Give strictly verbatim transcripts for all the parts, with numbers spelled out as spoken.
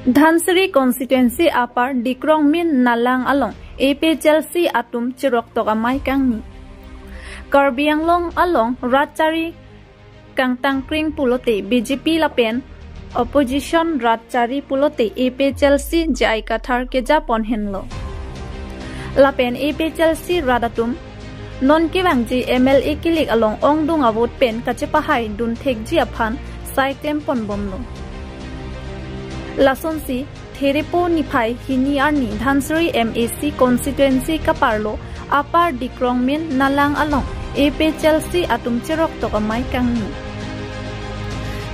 Dhansiri constituency apar Dikrong Min Nalang along A P H L C atum chiroktok amei kangni. Karbi Anglong along rat chari kangtangkring pulote B J P lapen opposition rat chari pulote A P H L C J I Kathar kejapon henlo. Lapen A P H L C rat atum non kevangji M L A kilik along ongdung avote pen kachepahai dunthekji aphan sai klempon bomlo. Lasonsi Therepo niphai hini arni Dhansiri M A C constituency kaparlo apar Dikrong Min Nalang along A P H L C atum chiroktok amei kangni.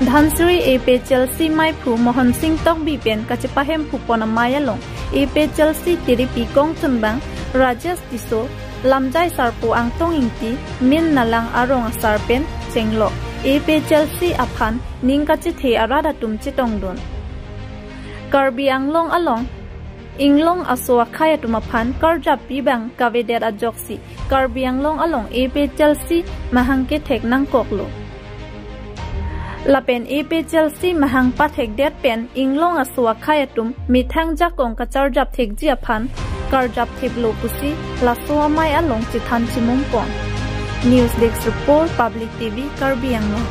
Dhansiri A P H L C meiphu Mohon Sing Tokbi pen kachepahemphupon amei along A P H L C tiripi kongchunbang Rajesh Tisso, lamjai sarpo Angtong Ingti, Min Nalang arong asar pen chenglok A P H L C aphan ning kachethe arat atum chetongdun. Karbi Anglong along inglong aso akhei atum aphan karjap pibang kavedet ajoksi Karbi Anglong along A P H L C mahang kethek nangkoklo. Lapen A P H L C mahang pathekdet pen inglong aso akhei atum methang jakong kacharjap thekji aphan karjap theplo pusi laso amei along chethan chimungpon. News Desk Report, Public T V, Karbi Anglong.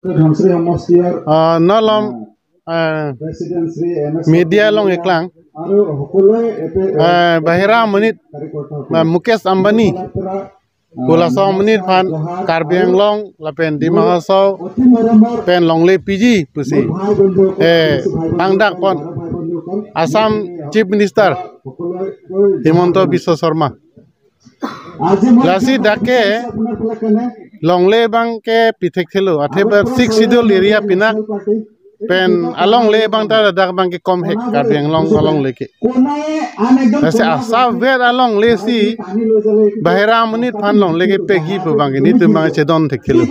আহ, নলম, আহ, media long একলাং, আহ, বাহিৰা আমিন, আহ, মুকেশ Ambani, pu laso amonit aphan Karbi Anglong lapen Dima Hasao pen longle piji pusi, eh, pangdakpon Assam Chief Minister Himanta Biswa Sarma. Lasi dak ke longle abang ke pithekthelo, athe ba Sixth Schedule area pinak pen alongle abang ta dak abang ke kom hek Karbi Anglong alongle ke. Lasi asavet alongle si bahirat amonit aphan longle kepiji pu abang ke netum abang chedon thekthelo.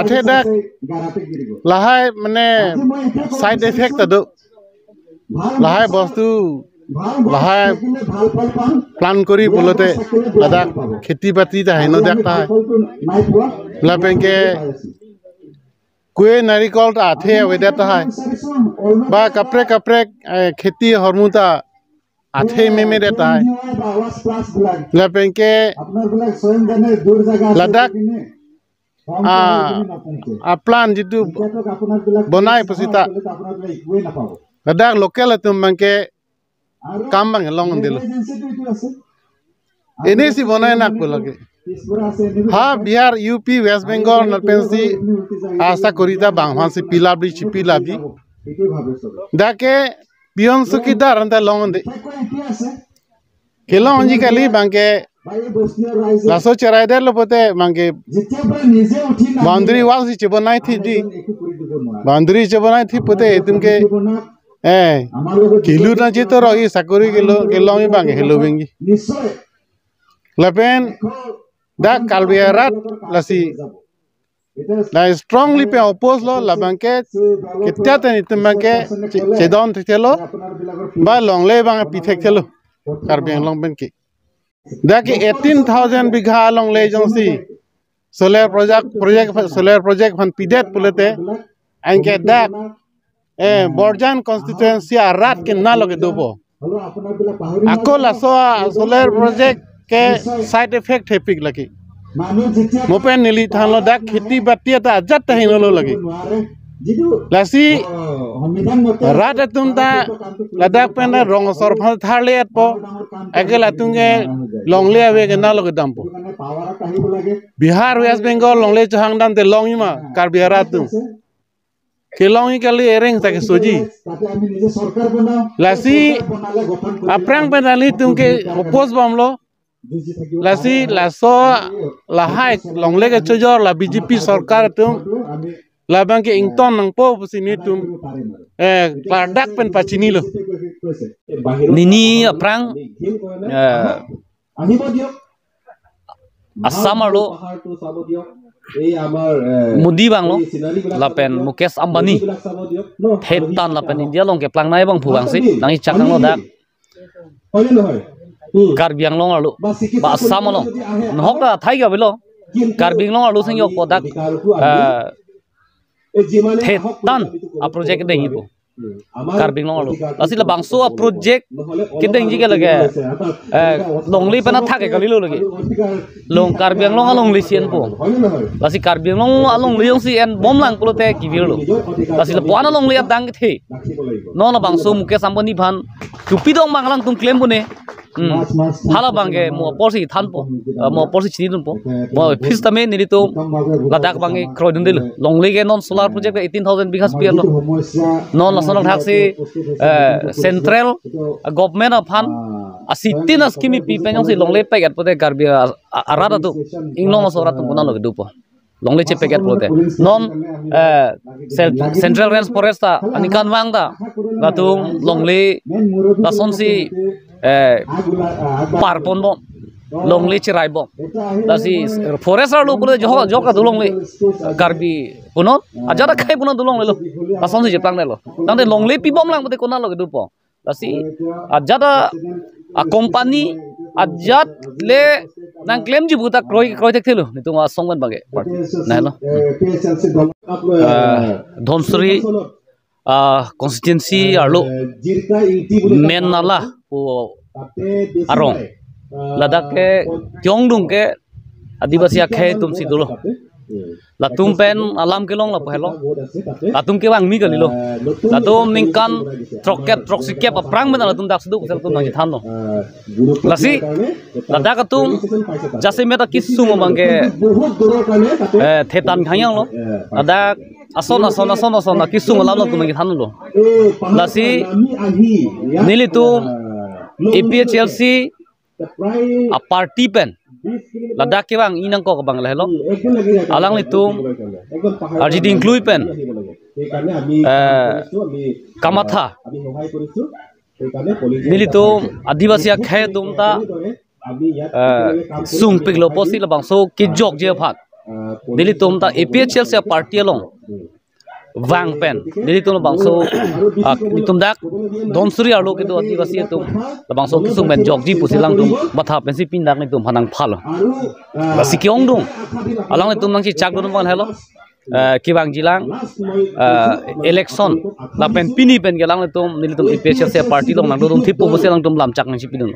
Athe dak lahai mane side effect ta do. Lahai bostu, lahai plan kori pulote ladak kheti bati ta heno dak tahai. Lapen ke kue narikol ta athe avedet tahai. Ba kaprek kaprek, eh, kheti ahormu ta athe memedet tahai. Lapen ke ladak, ah, a plan jitu bonai pusita ladak local atum abang ke kam abang longdelo. Ini si bonai nak pu lake. Ha Bihar, U P, West Bengal nat pensi asakori ta bang aphansi pilabri chipi labri. Dak ke peon chowkidar anta longde. Kelongji kali abang ke laso cheraidetlo pulote abang ke boundary wall si chebonai thidi. Boundary chebonai thi pulote itum ke, eh, kilu na jito ro i sakori kelo kelong abang ke helo abang ke. Lapen dak Karbi arat lasi la strongly pen oppose lo, labang ke ketia ta netum abang ke che-, chedon thekthelo, ba longle abang pithekthelo Karbi Anglong pen ke. Dak ke eighteen thousand bigha longle jongsi solar project, project, solar project aphan pidet pulote anke dak, eh, Borjan constituency arat ke nalo ke dopo. Ako laso a solar project ke side effect hepik lake. Mo pen neli thanlo dak kheti bati ta ajat ta hinolo lake. Lasi rat atum ta ladak pen rong asor aphan tharle-etpo. Ake latum ke longle ave ke nalo ke dampo. Bihar, West Bengal longle chohang damte longji ma Karbi arat atum. Kelongji kali, ereng ta kesoji. Lasi aphrang pen ta nelitum ke oppose bomlo. Lasi laso lahai longle kechojor la B J P sorkar atum labang ke ington nangpo pusi netum, eh, klardak pen pachinilo. Nini aphrang, eh, Assam arlo Modi vanglo, lapen Mukesh Ambani, thetan lapen India along keplang nai abang pu vangsi nangkechak nanglo dak. Karbi Anglong arlo, ba Assam along, nahok ta athai ke avelo. Karbi Anglong arlo sing jokpo dak, eh, thetan a-project kedengjipo Karbi Anglong arlo. Lasi labangso a-project kedengji ke lake, eh, longle pen athak ke kalilo lake. Long Karbi Anglong alongle si enpo. Lasi Karbi Anglong alongle jongsi enbomlang pulote kevirlo. Lasi lapu-an alongle adang kethe. Non labangso Mukesh Ambani aphan chopi dong abang alangtum klem pune. Hmm. Hala abang ke mo apor si thanpo, eh, mo apor si chinidunpo. Mo office tame nelitum ladak abang ke kroidundelo. Longle ke non solar project ke eighteen thousand bighas pi-etlo. Non lason thak si, eh, central, eh, government aphan asitin a-scheme pi pen jongsi longle pek-et pote Karbi a-, a-, arat atum, inglong aso arat atum konatlo kedopo longle chepek-et pulote. Non, eh, cel-, Central Range Forest ta aningkanvang ta latum longle lasonsi, eh, parponbom, longle cheraibom. Lasi forest arlo pulote jok jok ta do longle, Karbi punon, ajat akhei punon do longlelo. Lasonsi cheplangnelo. Tangte longle pibomlang pote konatlo kedopo. Lasi ajat a, a-company ajat le nangklemji pu ta kroi kroi thekthelo netum asong pen abang ke party. Nahelo. Ah, Dhansiri, ah, constituency arlo Main Nala pu arong, ladak ke ke-ongdung ke Adivasi akhei atum si dolo. Latum pen alam kelong lapu helo. Latum kevangmi kalilo. Latum ningkan throkkep throksikep aphrang pen latum dak seduk sel atum nangchethanlo. Lasi ladak atum jasemet akesung abang ke, eh, thetan khangjanglo. Ladak ason ason ason ason akesung alam latum nangchethanlo. Lasi nelitum A P H L C a-party pen ladak kevang inang kok abang lahelo. Alanglitum arjiding klui pen, eh, kamatha nelitum Adivasi akhei atum ta, eh, sungpiklo pusi labangso kejokji aphan nelitum ta A P H L C a-party along vang pen nelitum labangso, ah, nelitum dak Dhansiri arlo kedo Adivasi atum labangso kesung pen jokji pusi alangtum matha pensi pini dak nelitum aphan nangphalo. Lasi ke-ongdung alanglitum nangchechakdun abang helo, eh, kevangjilang, eh, election lapen pini pen ke alanglitum nelitum A P H L C a-party along nangdodun thippo pusi alangtum lamchak nangchipidun.